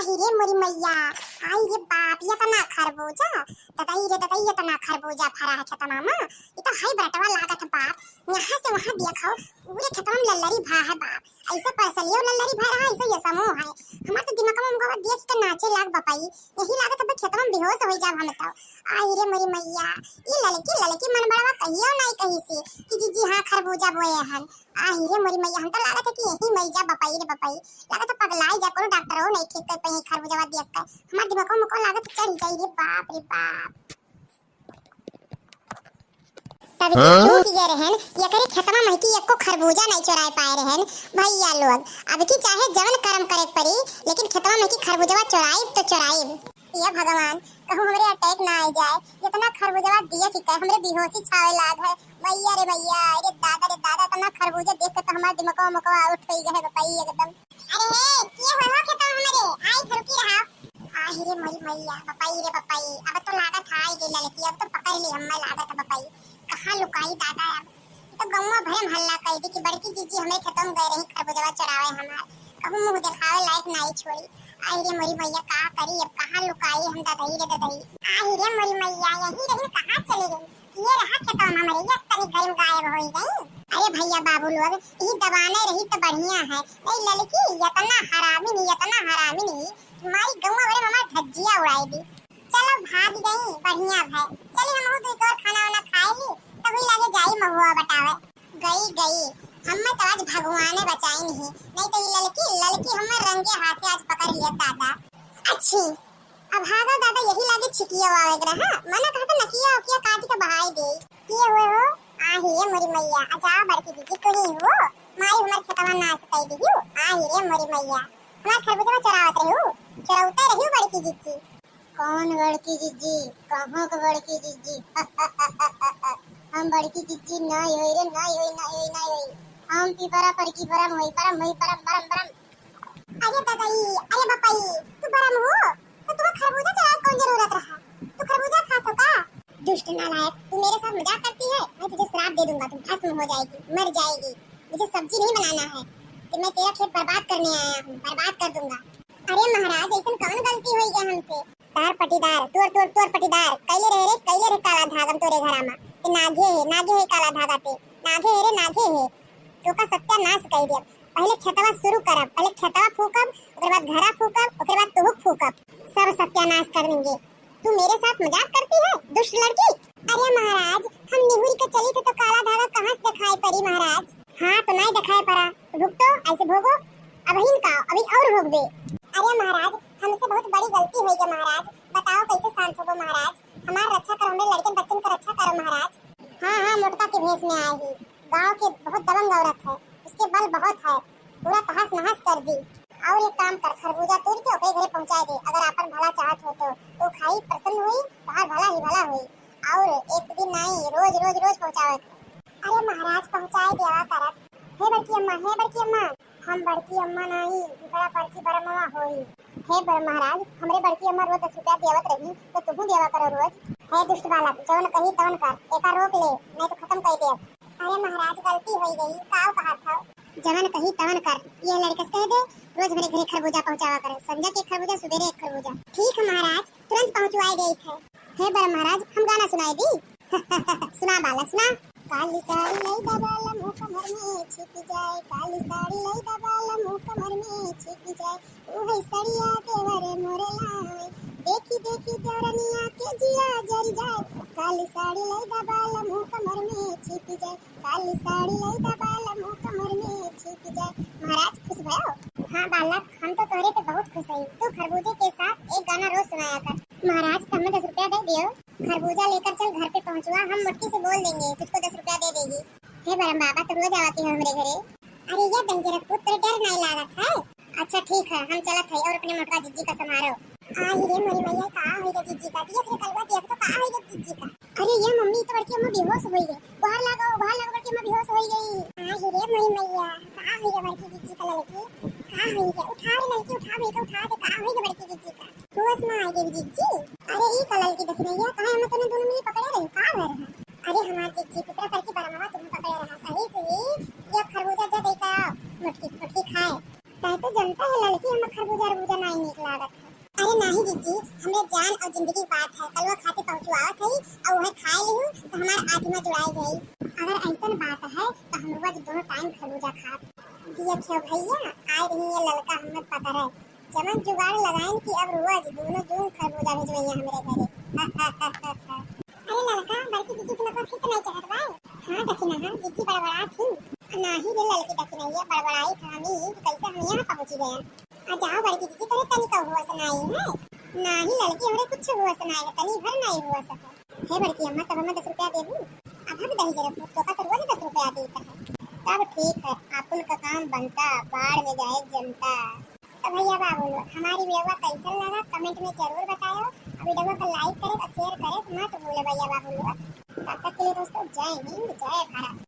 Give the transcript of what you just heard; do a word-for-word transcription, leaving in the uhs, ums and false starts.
आई रे मोरी मैया, आई रे बाप, एतना खरबूजा, ददई रे ददई, एतना खरबूजा फरा है खेतवा मा। ई तो हई बरटवा लागत बाप, यहाँ से वहाँ देखो, पूरे खेतवा मा लल्लरी भा है बाप। ऐसे परसलियो लल्लरी भा रहा, ऐसे ये समूह है। हमार तो दिमाग मा उनका देख के नाचे लाग बपई, यही लागत अब खेतवा मा बेहोश हो जाब हम तो। आई रे मोरी मैया, ई ललकी ललकी मन बड़वा कहियो नाई कही से कि जीजी हाँ खरबूजा बोए हन। आई रे मोरी मैया, हम तो लागत है कि यही मरी जा बपई रे बपई, लागत है पगलाई जा, कोनो डॉक्टरो नहीं ठीक कर पाई खरबूजवा देख के। हमार दिमाग मा को लागत चढ़ जाई रे बाप रे बाप। तब हाँ? चूक गए रहन, एकरे खेतवा मा की एको खरबूजा नहीं चोराए पाए रहन। भैया लोग, अब की चाहे जवन करम करे के पड़ी, लेकिन खेतवा मा की खरबूजवा चोराइब तो चोराइब। ये भगवान, कहूँ हमरे अटैक ना आ जाए, इतना खरबूजवा दिया कि कहे हमरे बेहोशी छावे लाग है। मैया रे मैया, अरे दादा रे दादा, इतना खरबूजा देख के तो हमार दिमकवा मकवा आउट हो गए है बपई एकदम। अरे हे, के हो हो खेतवा हमरे, आई फरुकी रहा। आही रे मोरी मैया, बपई रे बपई, अब तो लागत है आई गई ललकी, अब तो पकड़ ली हमें लागत है बपई। कहाँ लुकाई दादा अब, ई तो गौवा भरे में हल्ला कई दी कि बड़की जीजी हमरे खेतों में गए रही खरबूजवा चुरावे हमार, कहूँ मुँह देखावे लायक नाई छोड़ी। आई रे मोरी मैया, का करी अब, कहाँ लुकाई हम ददई रे ददई। आई रे मोरी मैया, यही रही, कहाँ चली गई? ये रहा खेतों में हमरे, यस तनी गरम गायब होई गई। अरे भैया बाबू लोग, यही दबाने रही तो बढ़िया है, नहीं ललकी इतना हरामी नहीं, इतना हरामी नहीं, तुम्हारी गौवा भरे में हमार धज्जिया उड़ाई दी। चलो भाग गई, बढ़िया भय। चली हमहू दुई कोर खाना वाना खाए ली, तभी लागे जाई महुआ बटावे। गई गई, हमें तो आज भगवाने बचाई नहीं, नहीं तो ये ललकी ललकी हमें रंगे हाथे आज पकड़ लिया दादा। अच्छी, अब भागो दादा, यही लागे छिकिया आवे के रहा, मना कहा तो नकिया उकिया काट के बहाई दे। के हुए हो? आही रे मोरी मैया, अजा बड़की जीजी कोनी हो, मारी हमार खेतवा नाश कर दी हो। आही रे मोरी मैया, हमार खरबूजा चुरावत रही हो, चुरावते रही हो बड़की जीजी। कौन बड़की जिज्जी? कहाँ के बड़की जिज्जी? हम बड़की जिज्जी नाई होई रे, नाई होई, नाई होई, नाई होई। हम पिपरा पर की बरम होई, बरम होई, बरम, बरम, बरम। अरे ददई, अरे बपई, तू बरम हो? तो तुम्हें खरबूजा चलाए कौन जरूरत रहा? तू खरबूजा खात हो का? दुष्ट नालायक, तू मेरे साथ मजाक करती है? मैं तुझे श्राप दे दूंगा, तू भस्म हो जाएगी, मर जाएगी। मुझे सब्जी नहीं बनाना है, कि मैं तेरा खेत बर्बाद करने आया हूँ, बर्बाद कर दूंगा। अरे महाराज, ऐसन कौन गलती होई गया हमसे? तार पटीदार, तोर, तोर, तोर पटीदार, कैले रहे रे, कैले रहे काला धागम तोरे घरा मा। ते नागे है, नागे है काला धागा ते, नागे है रे, नागे है। तोका सत्यानाश कर दिया। पहले खेतवा शुरू करब, पहले खेतवा फूकब, ओकरे बाद घरा फूकब, ओकरे बाद तोहुक फूकब। सब सत्यानाश कर देंगे। तू मेरे साथ मजाक करती है, दुष्ट लड़की? अरे महाराज, हम निहुर के चली थे तो काला धागा कहाँ से दिखाई पड़ी महाराज? हाँ, तो नहीं दिखाई पड़ा, तो भुगतो, ऐसे भोगो। अबहिन का, अभी और भोगबे। अरे महाराज, हमसे बहुत बड़ी गलती हो गई महाराज, बताओ कैसे शांत होबो महाराज? हमार रक्षा करो, हमरे लड़कन बच्चन का रक्षा करो महाराज। हाँ, हाँ, मोटका के भेष में आए ही, गाँव के बहुत दबंग औरत है, उसके बल बहुत है, पूरा तहस नहस कर दी। और एक काम कर, खरबूजा तोड़ के ओकरे घरे पहुँचा दे, अगर आपन भला चाहत हो तो। तो खाई, प्रसन्न हुई, तोहार भला ही भला हुई। और एक दिन नहीं, रोज, रोज, रोज पहुँचावे के। अरे महाराज, पहुँचाए देवा करत। हे बड़की अम्मा, हे बड़की अम्मा। हम बड़की अम्मा नहीं, बड़ा बड़की बरमवा होई। हे बड़ महाराज, हमरे बड़की अम्मा रोज दस रुपया देवत रही, तो तुहू देवा करो रोज। हे दुष्ट बालक, जौन कही तौन कर, एका रोक ले, नहीं तो खत्म कर देब। अरे महाराज, गलती होई गई, काव कहा था? जवन कही तवन कर, ये लड़के से कह दे, रोज मेरे घरे खरबूजा पहुँचावा करे, संझा के खरबूजा, सुबेरे एक खरबूजा। ठीक है महाराज, तुरंत पहुँचवाए देई थे। हे बड़ महाराज, हम गाना सुनाई दी? सुना बालक, सुना। काली साड़ी लई दा बालम, कमर में छिप जाए, काली साड़ी लई दा बालम, कमर में छिप जाए, उहे सड़िया देवर मोरे लाए, देखी देखी देवरनिया के जिया जर जाए, काली साड़ी लई दा बालम, कमर में छिप जाए, काली साड़ी लई दा बालम, कमर में छिप जाए। महाराज खुश भयो? हाँ बालक, हम तो तोहरे पे बहुत खुश हई। तू खरबूजे के साथ एक गाना रोज सुनाया कर। महाराज, तो हमें दस रुपया दे दियो। खरबूजा लेकर चल घर पे पहुँचवा, हम मोटकी से बोल देंगे, तुझको दस रुपया दे देगी। हे बरम बाबा, तू रोज आवती हो हमरे घरे। अरे ये दंजरक पुत्र, डर नहीं लागत है? अच्छा ठीक है, हम चलत है और अपने मोटका जिज्जी का संभारो। आ ही रे मोरी मैया, का होई रे जिज्जी का? देख रे कलवा, देख तो का होई रे जिज्जी का। अरे ये मम्मी, तो बड़की अम्मा बेहोश होई गई। बाहर लागो, बाहर लागो, बड़की अम्मा बेहोश होई गई। आ ही रे मोरी मैया, का होई रे बड़की जिज्जी का ललकी? का होई रे? उठा रे ललकी, उठा, बेटा उठा दे, का होई रे बड़की जिज्जी का? होश ना आई देवी जिज्जी। अरे ई का ललकी दखिनैया, काहे हम तने दोनों मिली पकड़े रही, का भर है? अरे हमार जिज्जी, पिपरा पर की बरमवा तुम पकड़े रहा, कहीं से ही ये खरबूजा जा दे का मोटकी, मोटकी खाए। तै तो जनता है ललकी, हम खरबूजा अरबूजा नाई नीक लागत है। अरे नाही जिज्जी, हमरे जान और जिंदगी की बात है, कलवा खाते पहुँचवावत है और वह खाए लिहू तो हमार आत्मा जुड़ाई जाई। अगर ऐसन बात है तो हम रोज दोनों टाइम खरबूजा खाब। देखियो भैया, आए रही ये ललका हमें पकड़े, जमन जुगाड़ लगाइन कि अब रोज दोनों जून खरबूजा भिजवैया हमरे घरे। अरे ललका, बड़की जिज्जी के ललका फिर तो नहीं चढ़त बा। हाँ दखिना, हाँ जिज्जी बड़बड़ा थी। नाही रे ललकी दखिनैया, बड़बड़ाई था हमी कि कैसे हम यहाँ पहुँची गए। आ जाओ बड़की जिज्जी, तोरे तनिका होश नाही है। नाही ललकी, हमरे कुछ होश नाही है, तनी भर नाही होश है। हे बड़की अम्मा, तब हमें दस रुपया देबू? अब हम दही जरा फूट तो का तो रोज दस रुपया देत है। तब ठीक है, आपन का काम बनता, बाढ़ में जाए जनता। तो भैया बाबू लोग, हमारी वीडियो कैसन लगा, कमेंट में जरूर बतायो। और वीडियो को लाइक करे और शेयर करे मत भूले भैया बाबू लोग। तब तक के लिए दोस्तों, जय हिंद, जय भारत।